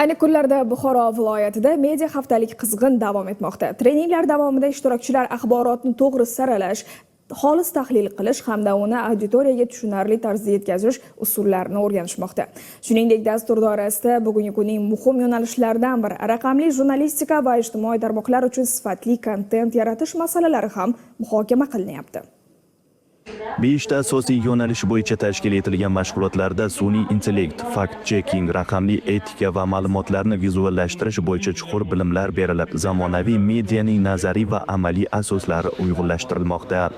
Ayni kunlarda Buxoro viloyatida media haftalik qizg'in davom etmoqda. Treninglar davomida ishtirokchilar axborotni to'g'ri saralash, xolis tahlil qilish hamda uni auditoriyaga tushunarli tarzda yetkazish usullarini o'rganishmoqda. Shuningdek, dastur doirasida bugungi kunning muhim yo'nalishlaridan biri raqamli jurnalistika va ijtimoiy tarmoqlar uchun sifatli kontent yaratish masalalari ham muhokama qilinyapti. Beshta asosiy yo'nalish bo'yicha tashkil etilgan mashg'ulotlarda sun'iy intellekt, fact-checking, raqamli etika va ma'lumotlarni vizuallashtirish bo'yicha chuqur bilimlar berilib, zamonaviy medianing nazariy va amaliy asoslari uyg'unlashtirilmoqda.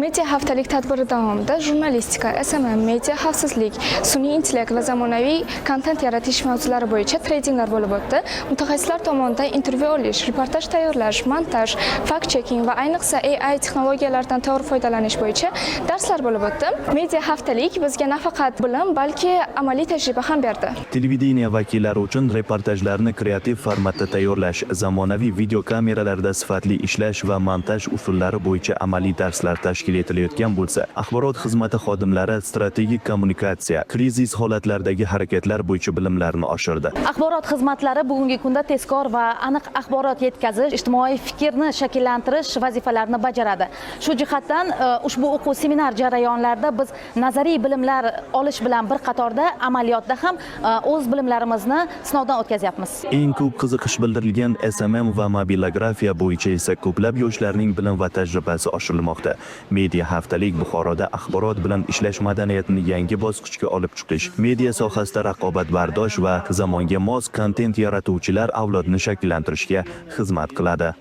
Media haftalik tadbiri davomida jurnalistika, SMM, media xavfsizlik, sun'iy intellekt va zamonaviy kontent yaratish mavzulari bo'yicha treninglar bo'lib o'tdi. Mutaxassislar tomonidan intervyu olish, reportaj tayyorlash, montaj, fact checking va ayniqsa AI texnologiyalaridan to'g'ri foydalanish bo'yicha darslar bo'lib o'tdi. Media haftalik bizga nafaqat bilim, balki amaliy tajriba ham berdi. Televideniye vakillari uchun reportajlarni kreativ formatda tayyorlash, zamonaviy videokameralarda sifatli ishlash va montaj usullari bo'yicha amaliy darslar tashkil etilayotgan bo'lsa, axborot xizmati xodimlari strategik kommunikatsiya, krizis holatlardagi harakatlar bo'yicha bilimlarini oshirdi. Axborot xizmatlari bugungi kunda tezkor va aniq axborot yetkazish, ijtimoiy fikrni shakllantirish vazifalarini bajaradi. Shu jihatdan ushbu o'quv seminar jarayonlarida biz nazariy bilimlar olish bilan bir qatorda amaliyotda ham o'z bilimlarimizni sinovdan o'tkazyapmiz. Eng ko'p qiziqish bildirilgan SMM va mobilografiya bo'yicha esa ko'plab yoshlarning bilim va tajribasi oshirilmoqda. Media haftalik Buxoroda axborot bilan ishlash madaniyatini yangi bosqichga olib chiqish, media sohasida raqobatbardosh va zamonga mos kontent yaratuvchilar avlodini shakllantirishga xizmat qiladi.